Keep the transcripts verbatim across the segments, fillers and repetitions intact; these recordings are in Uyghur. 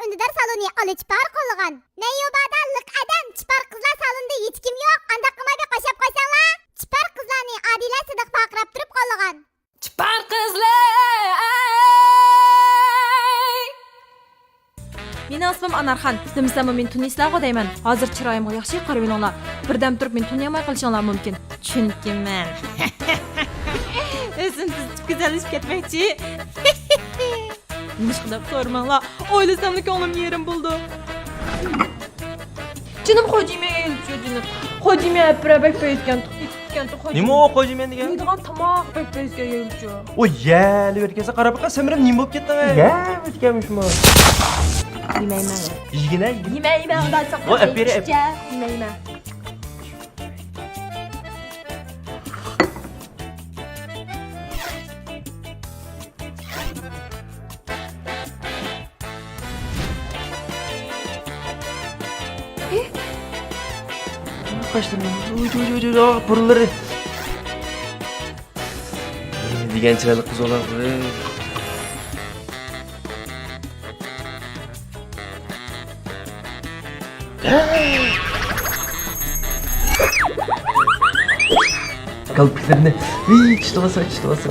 ئۈندىدار سالونى ئالا چىپار قوللىغان. نەييۇبادا لىق ئادەم، چىپار قىزلار سالونىدا ھېچكىم يوق، ئانداق قىلماي بىر قوشاپ قويساڭلار. چىپار قىزلارنى ئادىلە سىدىق پارقىراپ تۇرۇپ قوللىغان. چىپار قىزلار! مېنىڭ ئىسمىم ئانارخان. دېمىسەممۇ مېنى تونۇيسىلەرغۇ دەيمەن. ھازىر چىرايىمغا ياخشى قارىۋېلىڭلار. بىردەم تۇرۇپ مېنى تونۇيالماي قېلىشىڭلار مۇمكىن. چۈنكى مەن ئۆزۈم تۈزىتىپ گۈزەللىشىپ كەتمەكچى. نېمىشقا دەپ سورىماڭلار. ئويلىساملا كۆڭلۈم يېرىم بولىدۇ. جېنىم خوجىمەن يەيلىچۇ جېنىم. خوجىمەن ئەپرە بەك بەيتكەن تۇق، ئېتىپكەن تۇق خوجىمەن. نېمە ئۇ خوجىمەن دېگەن؟ يەيدىغان تاماق بەك بەيتكەن يەيلىچۇ. ئۇ يەلىۋەتكەنسە قاراپ باققان سەمرەم نېمە بولۇپ كەتتىڭ ئەي؟ يەۋەتكەنمىشمۇ؟ يېمەيمەن. يېگىنە، يېگىنە. يېمە، يېمە، ئۇنداق ئېيتساق ئۇ ئەپىرى، ئەپ- كىچىكچە. يېمە، يېمە. قاشلىرىنىڭ ۋۇي، ۋۇي، ۋۇي، ۋۇي، بۇرۇنلىرى. دېگەن چىرايلىق قىز بولار. كالپۇكلىرىنى. ۋىي، چىشلىۋالسا، چىشلىۋالسا.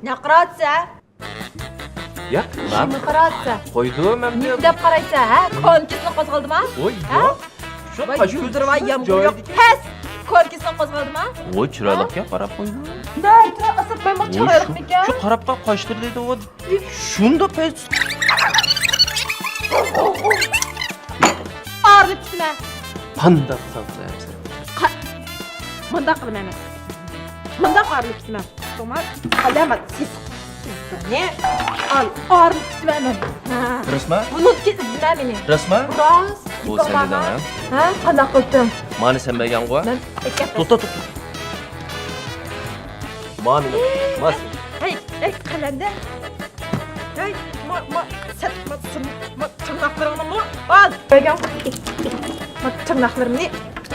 نە قىراتسە؟ ياق، نېمە قىراتسە؟ قويدۇم ئەمدى. نېمە دەپ قارايسە، ھە؟ كونا كېسىلىڭ قوزغالدىما؟ ۋوي، ھە؟ ياق. شۇ ۋاي، قاش يۈزلىرىڭ يامغۇر يوق. پەس! كونا كېسىلىڭ قوزغالدىما؟ ۋوي، چىرايلىقكەن، قاراپ قويدۇم. نە، ئاسىق بەك چىرايلىقمىكەن؟ شۇ قاراپ قال، قاشلىرى دەيدۇ، ۋوي. شۇنداق پەس. ئايرىلىپ كېتىمەن. قانداق قىلساڭ قىلىۋەرسەن. قا-، مۇنداق قىلىمەن مەن. مۇنداق ئايرىلىپ كېتىمەن. توماس، ئالامەت سېسىق. نە؟ ئال، ئايرىلىپ كېتىمەن مەن. ھە. راستما؟ بۇنىڭدىكى ئىزدىمە مېنى. راستما؟ راست. بۇ سەن دېدىڭ، ھە؟ ھە؟ قانداق قىلدىم؟ مانا سەن بەرگەنغۇ؟ مەن ئەكەپ. توختا، توختا. مانا مېنىڭ. ماس. ھەي، ھەي، قەلەندەر. ھەي، ما، ما، سەت، ما، سۇن، ما، تىرناقلىرىڭنىمۇ ئال. بەرگەن. ما، تىرناقلىرىمنى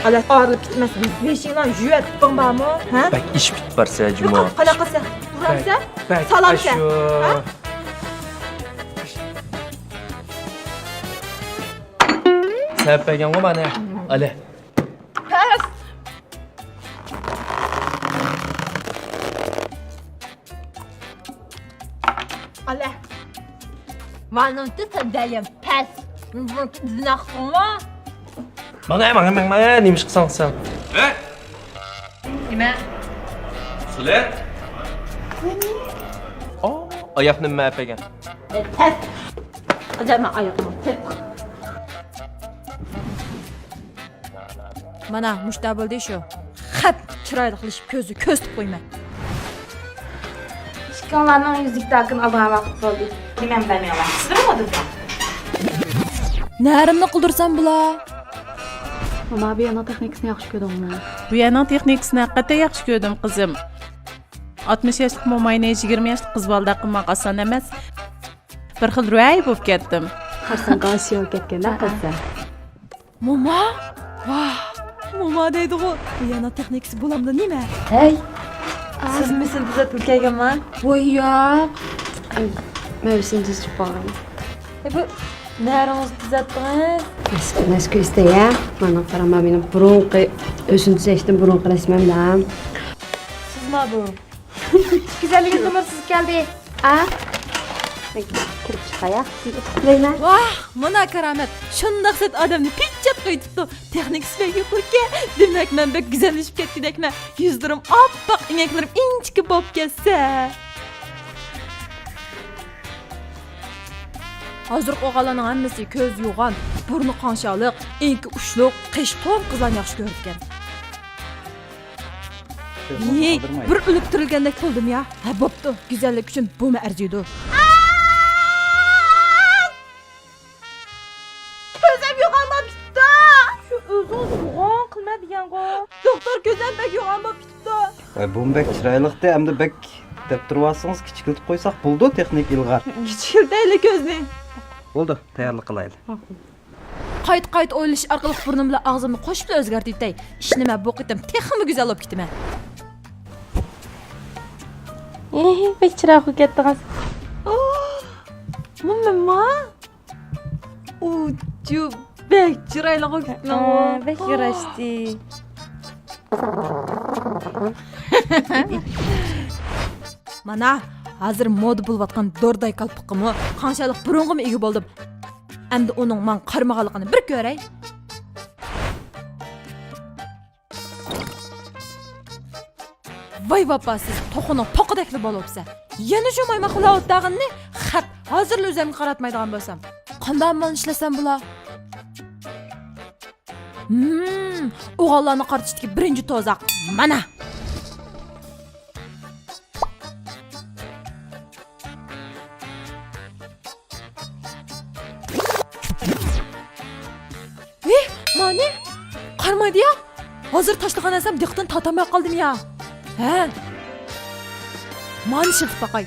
ئالا، ئايرىلىپ كېتىمەن. بېشىڭلار يۇۋەتتىڭ بارمۇ؟ ھە؟ بەك ئىش پىت بارسە، جۇمۇ. يوق، قانداق قىلسا؟ ئۇرامسە؟ بەك، بەك سالامسە؟ ئاشۇ. ھە؟ سەپ بەرگەنغۇ مانا. ئالە. پەس. ئالە. مانىڭچە سەندەيەم پەس. زىنا قىلسىڭمۇ؟ ماڭا، ماڭا، ماڭا، ماڭا، نېمە ئىش قىلساڭ قىلساڭ. ھە؟ نېمە؟ سىلە؟ ئو، ئاياقنى مەن ئەپەرگەن. ئە، تەس. ئاجايما ئاياقنى. تەس. مانا، مۇشتا بولدى شۇ. خەپ چىرايلىقلىشىپ كۆزى كۆرسىتىپ قويىمەن. ئىككىڭلارنىڭ يۈزلۈك داكىنى ئالىدىغان ۋاقىت بولدى. نېمەم بەرمەيلا. سىزمۇ دېسە. نەرىمنى قىلدۇرسام بولا. ماما، بۇ يەرنىڭ تېخنىكىسىنى ياخشى كۆردۈڭمۇ؟ بۇ يەرنىڭ تېخنىكىسىنى ھەقىقەتەن ياخشى كۆردۈم، قىزىم. ئاتمىش ياشلىق موماينى يىگىرمە ياشلىق قىز بالىدەك قىلماق ئاسان ئەمەس. بىر خىل رۇھەي بولۇپ كەتتىم. قارىسام، گاڭشياۋ كەتكەندە قىلسا. موما؟ ۋاھ، موما دەيدىغۇ. بۇ يەرنىڭ تېخنىكىسى بولامدۇ نېمە؟ ھەي، سىزمۇ سىنتېزاتور كەلگەنما؟ ۋوي ياق. مەن سىنتېز چىقىپ قالغان. ئە، بۇ نەرىڭىزنى تۈزەتتىڭىز؟ مەسكۇ، مەسكۇ ئىستەيە. مانا قارا، مېنىڭ بۇرۇنقى ئۆسۈنتۈ سەشتىن بۇرۇنقى رەسىمىمدە. سىزما بۇ؟ گۈزەللىك نومۇر سىزگە كەلدى. ئا؟ مەن كىرىپ چىقايا. سىزنى ئۇتۇقلايمەن. ۋاھ، مانا كارامەت. شۇنداق سەت ئادەمنى پىچاپ قويۇپتۇ. تېخنىكىسى بەك يۇقىرىكەن. دېمەك، مەن بەك گۈزەللىشىپ كەتكۈدەكمەن. يۈزلىرىم ئاپئاق، ئېڭەكلىرىم ئىنچىكە بولۇپ كەتسە. ھازىرقى ئوغۇللارنىڭ ھەممىسى كۆز يوغان، بۇرنى قاڭشارلىق، ئېڭىكى ئۇچلۇق، قېشى توم قىزلارنى ياخشى كۆرىدىكەن. ھېي، بىر ئۆلۈپ تىرىلگەندەك بولدۇم يا. ھە، بوپتۇ، گۈزەللىك ئۈچۈن بۇمۇ ئەرزىيدۇ. كۆزۈم يوغان بولۇپ كېتىپتۇ. شۇ ئۆزىڭىز يوغان قىلمە دېگەنغۇ. دوختۇر، كۆزۈم بەك يوغان بولۇپ كېتىپتۇ. ۋاي، بۇمۇ بەك چىرايلىقتى، ئەمدى بەك دەپ تۇرۇۋالسىڭىز، كىچىكلىتىپ قويساق بولىدۇ، تېخنىكا ئىلغار. كىچىكلىتەيلى كۆزنى. بولدى، تەييارلىق قىلايلى. قايتا-قايتا ئويلىشىش ئارقىلىق بۇرنۇم بىلەن ئاغزىمنى قوشۇپلا ئۆزگەرتىۋېتەي. ئىشىنىمەن، بۇ قېتىم تېخىمۇ گۈزەل بولۇپ كېتىمەن. ئېھ، بەك چىرايلىق بولۇپ كەتتىڭىز. ئوھ، مۇمۇ؟ ئۇچۇ، بەك چىرايلىق بولۇپ كەتتىڭ. ھە، بەك ياراشتى. مانا، ھازىر مودا بولۇۋاتقان دورداي كالپۇكقىمۇ قانچىلىك بۇرۇنغىمۇ ئىگە بولدۇم. ئەمدى ئۇنىڭ ماڭا قارىمىغانلىقىنى بىر كۆرەي. ۋاي ۋاپاسىز، توخۇنىڭ پوقىدەكلا بولۇپسەن. يەنە شۇ مايماق بىلەن ئولتۇرغىنىنى خەپ، ھازىرلا ئۆزۈمگە قاراتمايدىغان بولسام. قانداق ئامال ئىشلەتسەم بولا؟ ھىم، ئوغۇللارنى قارىتىشتىكى بىرىنچى توزاق مانا. ھېي، مانى قارىمايدۇ يا. ھازىر تاشلىغان نەرسەم دىققىتىنى تارتالماي قالدىم يا. ھە. مانى ئىشلىتىپ باقاي.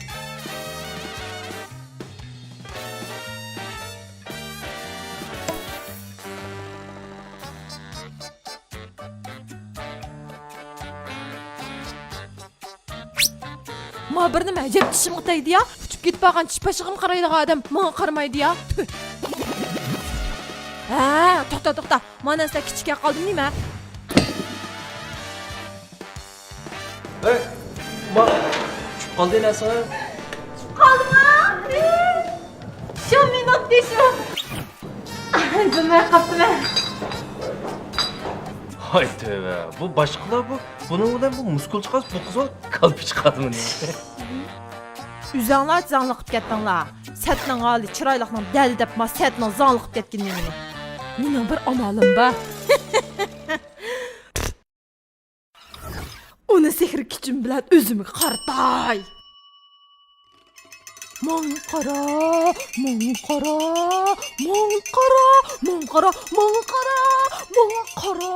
ما بىر نېمە ئەجەب چىشىمغا تەگدى يا. ئۇچۇپ كېتىپ بارغان چىش پاشىغىمۇ قارايدىغان ئادەم ماڭا قارىمايدۇ يا. تۈھ. ھە، توختا، توختا. مانا سەن كىچىككە قالدىم نېمە؟ ھەي، ما، چۈشۈپ قالدى نەرسىڭ. چۈشۈپ قالدىما؟ شۇ مېنىڭ تېشىم. بىلمەي قاپتىمەن. ھاي تۆۋە، بۇ باشقىلار بۇ. بۇنىڭ بىلەن بۇ مۇسكۇل چىقارسا، بۇ قىز كالپۇك چىقاردىمۇ نېمە؟ ئۆزەڭلار زاڭلىق قىلىپ كەتتىڭلار. سەتنىڭ ھالى چىرايلىقنىڭ دەلى دەپ ما سەتنىڭ زاڭلىق قىلىپ كەتكىنىنى. مېنىڭ بىر ئامالىم بار. ئۇنى سېھرىي كۈچۈم بىلەن ئۆزۈمگە قارىتاي. ماڭا قارا، ماڭا قارا، ماڭا قارا، ماڭا قارا، ماڭا قارا، ماڭا قارا.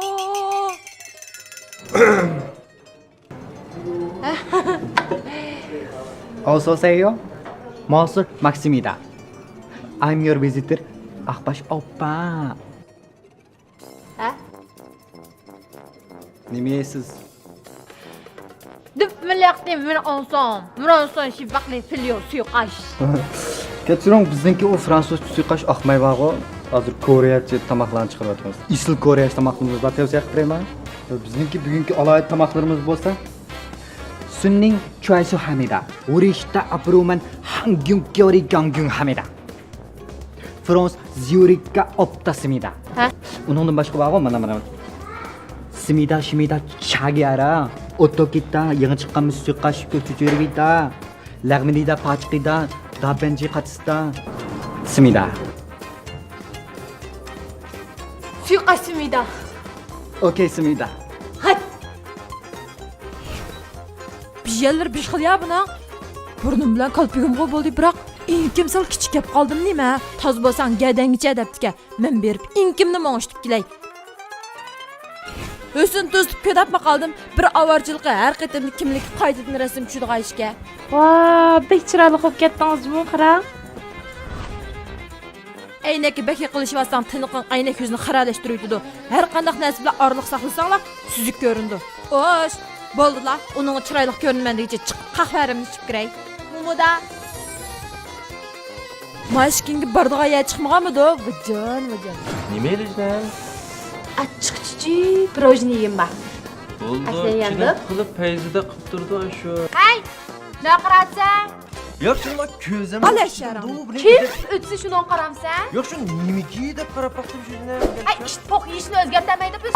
ئاۋسوسەييو، ماۋسۇ ماكسىمىدا. I'm your visitor، ئاقباش ئوپپا. ھە؟ نېمە يەيسىز؟ دۈپمىلەقنى مېنى ئالسام، مۇرانسون شىباقلى فىليو سۇيۇقئاش. كەچۈرۈڭ، بىزنىڭكى ئۇ فرانسۇزچە سۇيۇقئاش ئاقماي بارغۇ. ھازىر كورېيەچە تاماقلارنى چىقىرىۋاتىمىز. ئېسىل كورېيەچە تاماقلىرىمىزنى تەۋسىيە قىلىپ بېرەيمەن. بىزنىڭكى بۈگۈنكى ئالاھىدە تاماقلىرىمىز بولسا، سۈننىڭ چۇەيسۇ ھامىدا، ۋۇرىشتا ئاپرومەن ھاڭگيۇڭ كيورى گاڭگيۇڭ ھامىدا. فرانس زيۇرىككا ئوپتا سمىدا. ھە؟ ئۇنىڭدىن باشقا بارغۇ، مانا، مانا. سمىدا، شمىدا، چاگيارا، ئوتوكىتا، يېڭى چىققان مۇسۇقا، شۈكۈر چۈچۈرىۋىتا، لەغمىنىدا، پاچقىدا، دابەنجى قاتىستا. سمىدا. سۇيۇقئاش سمىدا. ئوكەي، سمىدا. ھاي. بىر يەرلىرى بىر خىل يا بۇنىڭ. بۇرنۇم بىلەن كالپۇكۇمغۇ بولدى، بىراق ئىنكىم سەل كىچىك كەپ قالدىم نېمە؟ تازا بولساڭ گەدەڭگىچە دەپتىكەن. مەن بېرىپ ئىنكىمنى ماڭىشتۇرۇپ كېلەي. ھۆسن توزۇتۇپ كۆدەپمۇ قالدىم. بىر ئاۋارىچىلىقى ھەر قېتىمدا كىملىككە قايتىدىن رەسىم چۈشىدىغان ئىشكەن. ۋا، بەك چىرايلىق بولۇپ كەتتىڭىزمۇ، قاراڭ. ئەينەككە بەك يېقىنلىشىۋاتساڭ، تىنىقىڭ ئەينەك يۈزنى خارالاشتۇرۇۋېتىدۇ. ھەر قانداق نەرسە بىلەن ئارىلىق ساقلىساڭلار، سۈزۈك كۆرۈنىدۇ. خوش، بولدىلا، ئۇنىڭغا چىرايلىق كۆرۈنىمەن دېگۈچە چىق، قەھۋەمنى ئىچىپ كىرەي. مومۇدا. ماشكىنگە بارىدىغان يەر چىقمىغانمىدۇ؟ ۋىجان، ۋىجان. نېمە ئېلىشنى؟ ئاچچىق چۈچۈك، پىروژنىي يېيىم بار. بولدى، ئەسلى يەندى. چىلىم قىلىپ پەيزىدە قىلىپ تۇرىدۇ شۇ. ھەي، نە قاراتسەن؟ ياق، شۇنىڭ كۆزەم. ئالە شەرم. كېيىپ ئۆتسە شۇنىڭغا قارامسەن؟ ياق، شۇ نېمىكى دەپ قاراپ باقتىم شۇنى. ئەي، ئىت پوق يېيىشنى ئۆزگەرتەلمەيدۇ، بىز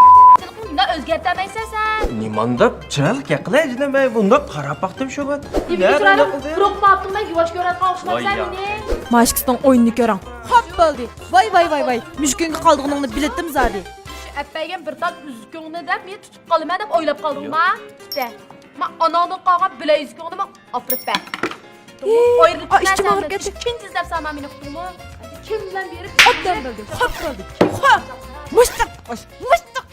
نېمە ئۆزگەرتەلمەيسەن سەن؟ نېمانداق چىرايلىق گەپ قىلاي جېنىم، مەي بۇنداق قاراپ باقتىم شۇ بىر. نېمىكى چىرايلىق؟ بۇرۇق ماپتىڭ مەن يۇۋاش كۆرۈۋاتقان ئوخشىمامسەن مېنى؟ ماشكىسىنىڭ ئويۇنىنى كۆرۈڭ. خوپ بولدى. ۋاي، ۋاي، ۋاي، ۋاي. مۈشكۈڭگە قالىدىغىنىڭنى بىلەتتىم زادى. شۇ ئەپ بەرگەن بىر تال ئۈزۈكۈڭنى دەپ مېنى تۇتۇپ قالىمەن دەپ ئويلاپ قالدىڭما؟ كېتە. ما ئاناڭدىن قالغان بىلەي ئۈزۈكۈڭنى ما ئاپىرىپ بەر. ئايرىلىپ ئىچىم ئاغرىپ كەتتى. كىم ئىزدەپ سانا مېنى ئۇقتۇڭمۇ؟ كىم بىلەن بېرىپ؟ ئوبدان بىلدىم، خوپ بىلدىم. خو! مۇشتۇق! مۇشتۇق!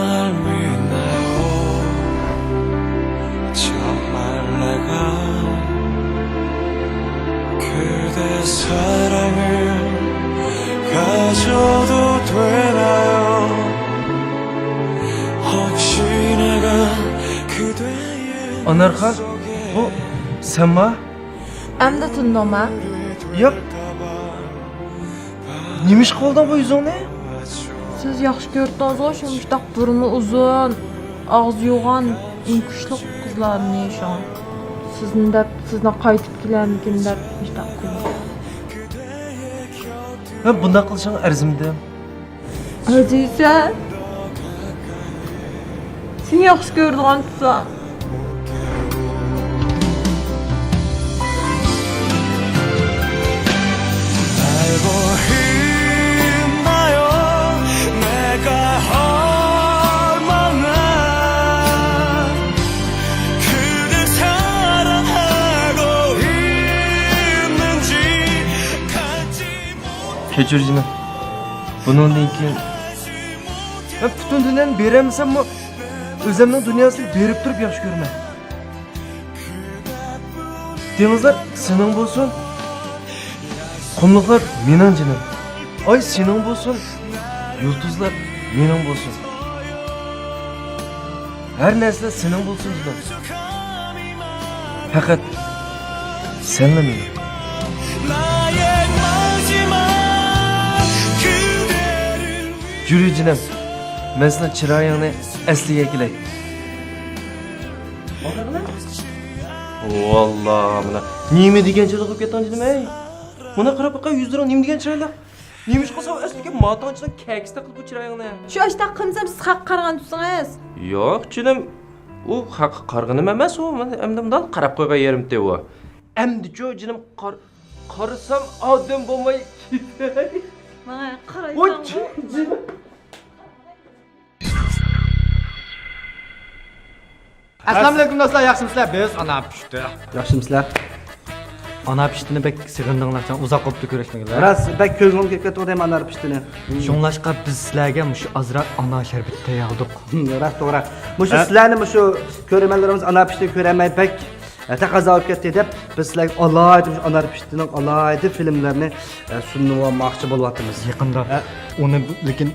날 믿나요? 정말 내가 그대 사랑을 가져도 되나요? 혹시 내가 그대의... ئانارخان، بۇ سەنما؟ ئەمدى تونۇدۇڭما؟ ياق. نېمە ئىش قىلدىڭ بۇ يۈزۈڭنى؟ سىز ياخشى كۆرۈپتىڭىزغۇ، شۇ مۇشتاق بۇرنى ئۇزۇن، ئاغزى يوغان، ئېڭىكلىق قىزلارنى شۇڭا. سىزنى دەپ، سىزنى قايتىپ كېلەرمىكىن دەپ مۇشتاق قىلدىم. ھە، بۇنداق قىلىشىڭ ئەرزىمىدى. ئەزىزە، سېنى ياخشى كۆرىدىغان تۇرسا. كەچۈر جېنىم. بۇنىڭدىن كېيىن مەن پۈتۈن دۇنيانى بېرەلمىسەممۇ، ئۆزۈمنىڭ دۇنياسىنى بېرىپ تۇرۇپ ياخشى كۆرىمەن. دېڭىزلار سېنىڭ بولسۇن، قۇملۇقلار مېنىڭ جېنىم. ئاي سېنىڭ بولسۇن، يۇلتۇزلار مېنىڭ بولسۇن. ھەر نەرسە سېنىڭ بولسۇن جېنىم. پەقەت سەنلا مېنىڭ. جۈرى جېنىم، مەن سېنىڭ چىرايىڭنى ئەسلىگە كېلەي. ۋاللا، مانا نېمە دېگەن چىرايلىق بولۇپ كەتتىڭ جېنىم، ئەي. مانا قاراپ باققىن، يۈزلىرىڭ نېمە دېگەن چىرايلىق. نېمىشقا سەن ئەسلىگە ماتاڭچىنىڭ كەكىسىدەك قىلىپ بۇ چىرايىڭنى؟ شۇ ئاشتاق قىلمىسام سىز خەققە قارىغان تۇرسىڭىز. ياق جېنىم، ئۇ خەققە قارىغىنىم ئەمەس ئۇ. مانا ئەمدى مۇنداق قاراپ قويغان يېرىمتى ئۇ. ئەمدىچۇ جېنىم قار-، قارىسام ئادەم بولماي كېتەي. ماڭا ۋوي، قارايساڭغۇ. جېنىم. ئەسسالامۇئەلەيكۇم دوستلار، ياخشىمۇسىلەر؟ بىز ئانا پىشتى. ياخشىمۇسىلەر؟ ئانا پىشتىنى بەك سېغىندىڭلارچۇ، ئۇزاق بولۇپتۇ كۆرۈشمىگىلى. راست، بەك كۆرگۈم كېلىپ كەتتى دەيمەن ئانا پىشتىنى. شۇڭلاشقا بىز سىلەرگە مۇشۇ ئازراق ئانا شەربىتى تەييارلىدۇق. راست، توغرا. مۇشۇ ھە؟ سىلەرنى مۇشۇ كۆرۈرمەنلىرىمىز ئانا پىشتىنى كۆرەلمەي بەك، ئە، تەقەززا بولۇپ كەتتى دەپ، بىز سىلەرگە ئالاھىدە مۇشۇ ئانا پىشتىنىڭ ئالاھىدە فىلىملىرىنى، ئە، سۇنۇۋالماقچى بولۇۋاتىمىز. يېقىندا ھە؟ ئۇنى، لېكىن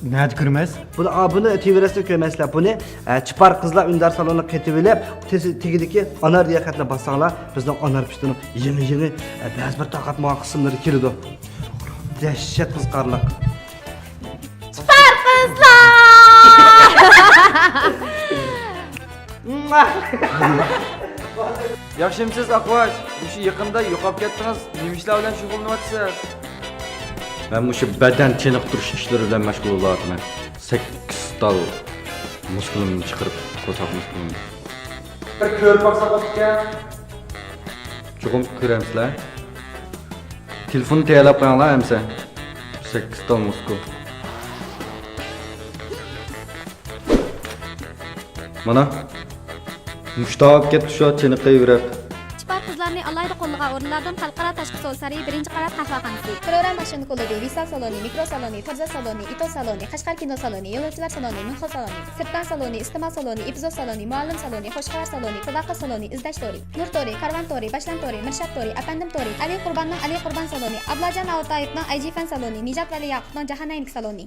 نەدە كۆرىمىز؟ بۇنى، ئا، بۇنى تىۋىرەستە كۆرمەيسىلەر. بۇنى، ئە، چىپار قىزلار ئۈندىدار سالونىغا قېتىۋېلىپ، تېز-، تېگىدىكى ئانار دېگەن خەتنى باسساڭلار، بىزنىڭ ئانار پىشتىنىڭ يېڭى، يېڭى، ئە، بەزى بىر تارقاتمىغان قىسىملىرى كېلىدۇ. دەھشەت قىزىقارلىق. چىپار قىزلار! ياخشىمۇسىز ئاقباش؟ مۇشۇ يېقىندا يوقاپ كەتتىڭىز. نېمە ئىشلار بىلەن شۇغۇللىنىۋاتىسىز؟ مەن مۇشۇ بەدەن چېنىقتۇرۇش ئىشلىرى بىلەن مەشغۇل بولۇۋاتىمەن. سەككىز تال مۇسكۇلۇمنى چىقىرىپ، قورساق مۇسكۇلۇمنى. بىر كۆرۈپ باقساق بولىدىكەن. چوقۇم كۆرەمسىلەر. تېلېفوننى تەييارلاپ قويۇڭلار ئەمىسە. سەككىز تال مۇسكۇل. مانا، مۇشتاق بولۇپ كەتتى شۇ چېنىقىۋېرىپ. چىپار قىزلارنى ئالاھىدە قوللىغان ئورۇنلاردىن خەلقئارا تاشقى سودا سارىيى، بىرىنچى قانات قەھۋەخانىسى، پىرورا ماشىنا كۇلۇبى، ۋىسال سالونى، مىكرو سالونى، تۇرزا سالونى، ئىتو سالونى، قەشقەر كىنو سالونى، يولۇچىلار سالونى، مىڭخۇا سالونى، سىرتتان سالونى، ئىستېمال سالونى، ئېپىزود سالونى، مۇئەللىم سالونى، خوشخەۋەر سالونى، ساداقەت سالونى، ئىزدەش تورى، نۇر تورى، كارۋان تورى، باشلام تورى، مىرشات تورى، ئەپەندىم تورى، ئەلى قۇرباننىڭ ئەلى قۇربان سالونى، ئابلاجان ئاۋۇتايېۋنىڭ ئەيجىفەن سالونى، نىجات ۋەلى ياقۇپنىڭ جاھانەينىك سالونى.